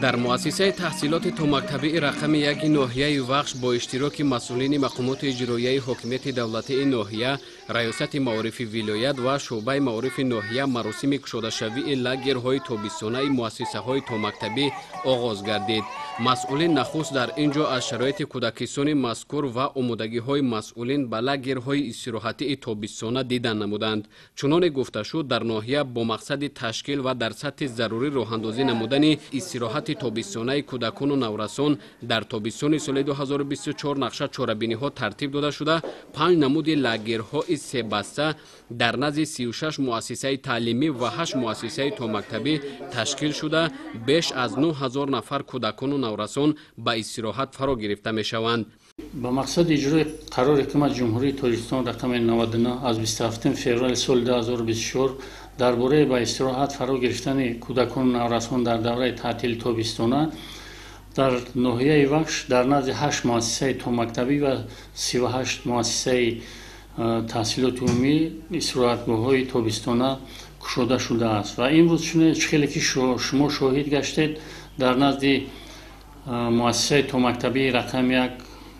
Дар муассисаи таҳсилоти томактабии рақами яки ноҳияи Вахш бо иштироки масъулини мақомоти иҷроияи ҳокимияти давлатии ноҳия, раёсати маорифи вилоят ва шӯъбаи маорифи ноҳия маросими кушодашавии лагерҳои тобистонаи муассисаҳои томактабӣ оғоз гардид. Масъулин нахуст дар ин ҷо аз шароити кӯдакистони мазкур ва омодагиҳои масъулин ба лагерҳои истироҳатии тобистона дидан намуданд. Чуноне гуфта шуд, дар ноҳия бо мақсади ташкил ва дар сатҳи зарурӣ роҳандозӣ намудани истироҳати тобистонаи кӯдакону наврасон дар тобистони соли 2024 нақша чорабиниҳо тартиб дода шуда, 5 намуди лагерҳои себаста дар назди 36 муассисаи таълимӣ ва 8 муассисаи томактабӣ ташкил шуда, беш аз 9000 нафар кӯдакону наврасон ба истироҳат фаро гирифта мешаванд. Ба мақсади иҷрои қарори Ҳукумати Ҷумҳурии Тоҷикистон рақами 99 аз 27 феврали соли 2024 дар бораи ба истироҳат фаро гирифтани кӯдакону наврасон дар давраи таътили тобистона дар ноҳияи Вахш дар назди 8 муассисаи томактабӣ ва 38 муассисаи таҳсилоти умумӣ истироҳатгоҳҳои тобистона кушода шудааст. Ва имрӯз чунин хеле ки шумо шоҳид гаштед, дар назди муассисаи томактабии рақами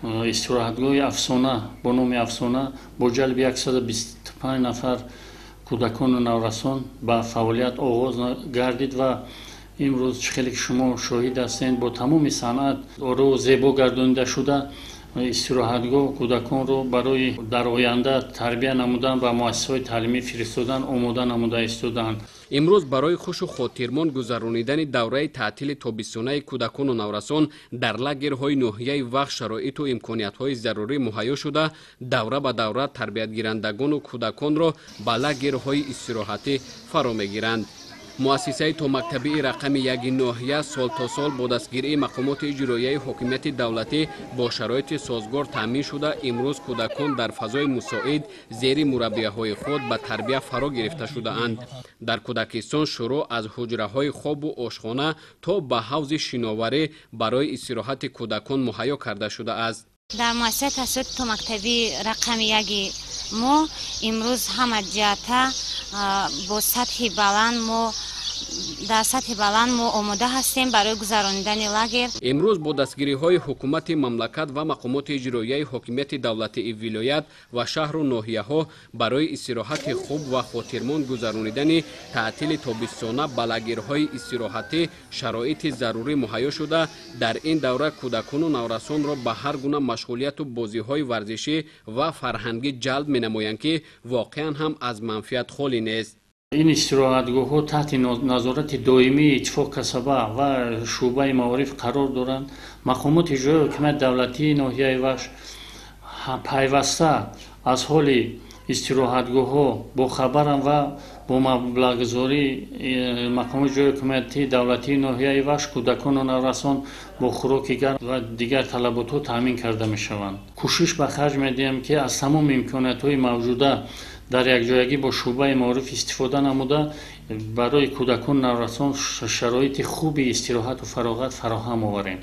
1 истироҳатгоҳи Афсона бо номи Афсона бо ҷалби 125 нафар кӯдакону наврасон ба фаъолият оғоз гардид ва имрӯз хеле ки шумо шоҳид ҳастед, бо тамоми санъат оро зебо гардонида шуда истироҳатгоҳ кӯдаконро барои дар оянда тарбия намудан ва муассисаҳои таълимӣ фиристодан омода намуда истодаанд. Имрӯз барои хушу хотирмон гузаронидани давраи таътили тобистонаи кӯдакону наврасон дар лагерҳои ноҳияи Вахш шароиту имкониятҳои зарурӣ муҳайё шуда, давра ба давра тарбиятгирандагону кӯдаконро ба лагерҳои истироҳатӣ фаро мегиранд. Муассисаи томактабии рақами яки ноҳия сол то сол бо дастгирии мақомоти иҷроияи ҳокимияти давлатӣ бо шароити созгор таъмин шуда, имрӯз кӯдакон дар фазои мусоид зери мураббияҳои худ ба тарбия фаро гирифта шудаанд. Дар кӯдакистон шурӯъ аз ҳуҷраҳои хобу ошхона то ба ҳавзи шиноварӣ барои истироҳати кӯдакон муҳайё карда шудааст. Дар муассисаи таҳсилоти томактабии рақами яки мо имрӯз ҳама ҷиҳата бо сатҳи баланд мо дар сатҳи баланд мо омода ҳастем барои гузаронидани лагер. Имрӯз бо дастгириҳои ҳукумати мамлакат ва мақомоти иҷроияи ҳокимияти давлатии вилоят ва шаҳру ноҳияҳо барои истироҳати хуб ва хотирмон гузаронидани таътили тобистона ба лагерҳои истироҳатӣ шароити зарурӣ муҳайё шуда, дар ин давра кӯдакону наврасонро ба ҳар гуна машғулияту бозиҳои варзишӣ ва фарҳангӣ ҷалб менамоянд, ки воқеан ҳам аз манфиат холӣ нест. Ин истироҳатгоҳҳо таҳти назорати доимии Иттифоқ Касаба ва шӯъбаи маориф қарор доранд. Мақомоти иҷроии ҳокимияти давлатии ноҳияи Вахш пайваста аз ҳоли истироҳатгоҳҳо бохабаранд ва бо маблағгузории мақомоти иҷроии ҳокимияти давлатии ноҳияи Вахш кӯдакону наврасон бо хӯроки гарм ва дигар талаботҳо таъмин карда мешаванд. Кӯшиш ба харҷ медиҳем, ки аз тамоми имкониятҳои мавҷуда дар якҷоягӣ бо шӯъбаи маориф истифода намуда барои кӯдакону наврасон шароити хуби истироҳату фароғат фароҳам оварем.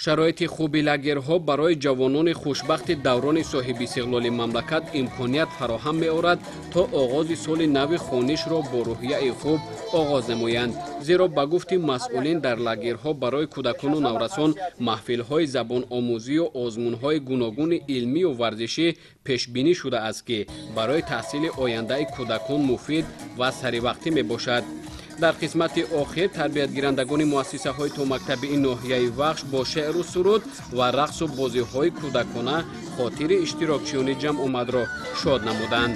Шароити хуби лагерҳо барои ҷавонони хушбахти даврони соҳибистиқлоли мамлакат имконият фароҳам меорад, то оғози соли нави хонишро бо рӯҳияи хуб оғоз намоянд. Зеро ба гуфти масъулин дар лагерҳо барои кӯдакону наврасон маҳфилҳои забономӯзию озмунҳои гуногуни илмию варзишӣ пешбинӣ шудааст, ки барои таҳсили ояндаи кӯдакон муфид ва саривақтӣ мебошад. Дар қисмати охир тарбиятгирандагони муассисаҳои томактабии ноҳияи Вахш бо шеъру суруд ва рақсу бозиҳои кӯдакона хотири иштирокчиёни ҷамъомадро шод намуданд.